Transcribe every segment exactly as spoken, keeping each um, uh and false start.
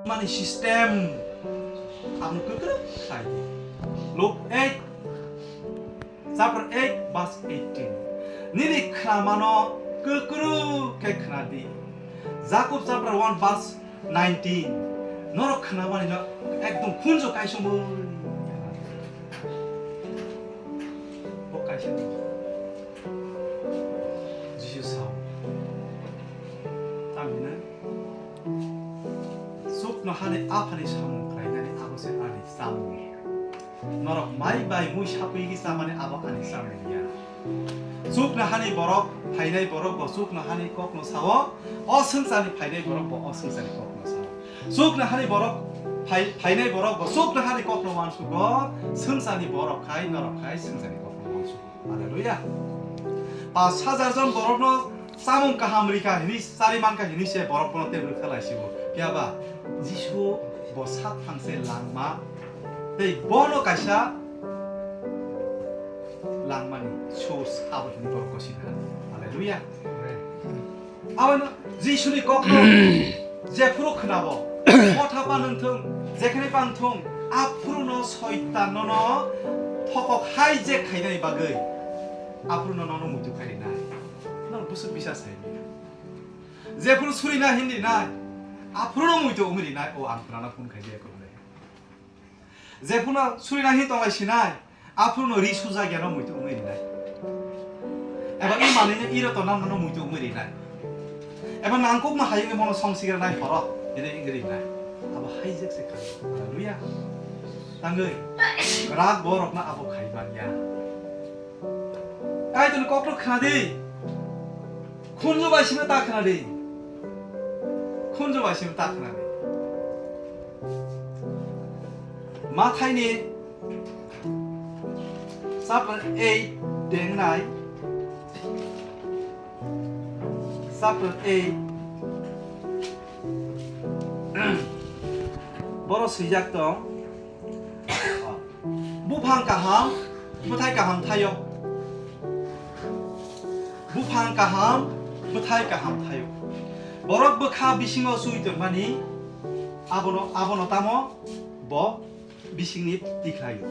mani system. Ang kwkrwk khlai di. Luke eight, chapter eight, verse eighteen. Nini khnamano kwkrwk khe khna di. Jakob chapter one, verse nineteen. Norok khnamani no ekdom khunju kaisomwi. Bo kaisa ni. Jisu sao. Tamni na? Chuknohani Aphani samung khlainani abo se ani samung. Norok mai bai mui sapui ki chamani abo ani samung ya. Chuknohani borok, phainai borok bo chuknohani kokno sao, o swngcharni phainai borok bo o swngcharni kokno sao. Chuknohani borok, phai-, phainai borok bo chuknohani kokno uansugo, swngcharni borok khai, norok khai, swngcharni kokno uansugo. Hallelujah. Pas hajar jon borokno chamung kaham rikha hini, chari mankha hini se borok bono tebwrwkha laisio. Phiya ba, Jisu bo sak thangse langma, tei bono kaisa langmani source abo hini borok gosi kha. Hallelujah. Amen. Abono Jisuni kokno jephuru khnabo, motha pa nungthung, jekhene pangthung, aphuruno Soitanno no thokok hai je khainani bagwi, aphuruno nono muitu khai rinai. Nono busuk bisa sai rinai. Jephuru suri na hindi nai, aphuruno muitu umi rinai, o ang khwnana phone khai je kok le. Jephuru suri na hi tonglai sinai, aphuruno ri suja gya no muitu umi rinai. Eba i manwi no iro tona no muitu umi rinai. Eba nangkuk ma hayung mono song sigra nai horo, ede ingri rinai. Abo hai jek se khai. Hallelujah. Tangwi, rak borok na abo khai man ya. Kaitorni kokno khna di. Khunju bai simi ta khna di. Khunju bai simi ta khna di. Mathaini chapter eight dengnai. Chapter eight. Boro swijak tong. Buphang kaham, bwthai kaham thaio. Buphang kaham, bwthai kaham thaio. Borok bwkha bisingo chui tongmani, abono, abono tamo bo bisingni tikhlaio.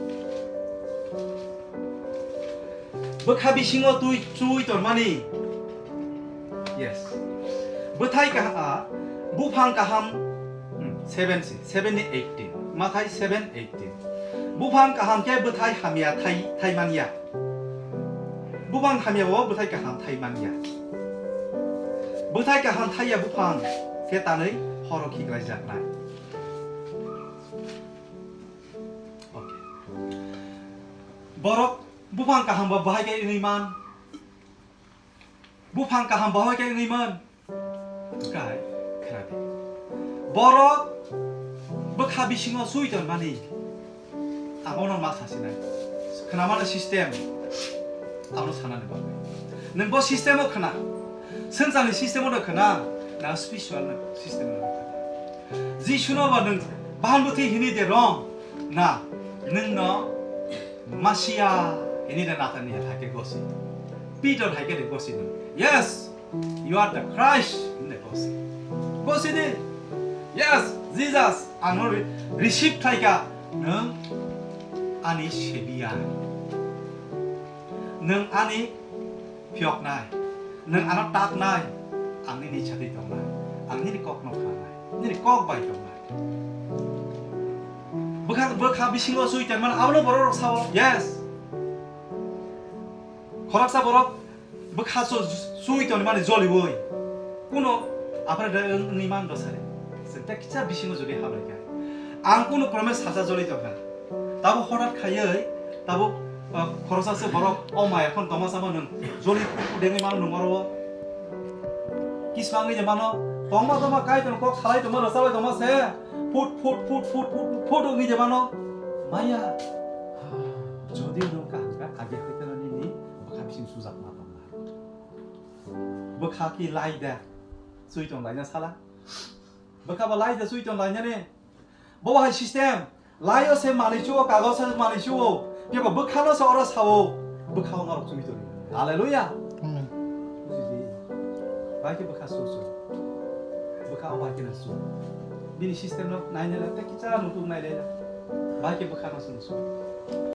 Bwkha bisingo twi chui tongmani. Yes. Bwthai kaham, buphang kaham, hmm, seven si, seven ni eighteen. Mathai seven eighteen. Buphang kaham khe bwthai hamya thai, thai manya. Buphang hamya bo bwthai kaham thai manya. Bwthai kaham thaiya buphang khe tanwi horo khiklaijaknai. Okay. Borok buphang kaham bo bahai khe wngwi man. Buphang kaham bo bahai khe wngwi man. Kai, khna di. Borok bwkha bisingo chui tongmani. Abono ma sasinai. Khna mano system. Abono sanani bagwi. Nwng bo system o khna. Swngcharni system o no khna. Na spiritual no system o no khna. Jisuno ba nwng bahan bwthwi hini de rong. Na, nwng no Masia, ini de Nathaniel hai khe gosi. Peter hai khe de gosi no. Yes, you are the Christ, ini de gosi. Gosi de. Yes, Jesus, ang no re-, receive khai kha. Nwng ani Savior. Nwng ani phiyoknai. Nwng ano taknai. Ang nini chati tongnai. Ang nini kokno khanai. Nini kok bai tongnai. Bwkha, bwkha bisingo chui tongmani abono borok rok sao. Yes. Khoroksa borok bwkha so chui tongmani joliui. Kuno aphre de wngwi man dosari. Se tekcha bisingo joli habai kha. Ang kuno promise sacha joli tongkha. Tabo horat khaiwi, tabo, ah, khoroksa se borok, "O ma, ekhon tongma sama nwng, joli dengwi mano nwng oro o." Kismangwi je mano, tongma tongma kai tong kok salai tongma rwchalai tongma se, phut, phut, phut wngwi je mano. Maya, jodi nwng kaham kha, age hoiteno nini bwkha bising sujak ma tongma. Bwkha ki lai da, chui tong laina sala. Bwkha ba lai da, chui tong lainani. Bo hai system. Laio se manwi chuo, kago se manwi chuo. Phiaba bwkhano se oro sao. Bwkhao norok chumi tongwi. Hallelujah. Amen. Buji di. Bai khe bwkha su su. Bwkha o bai khe na su. Bini system no nainai la, tei kisa nutuk nainai la. Bahai khe bwkha no chwng su.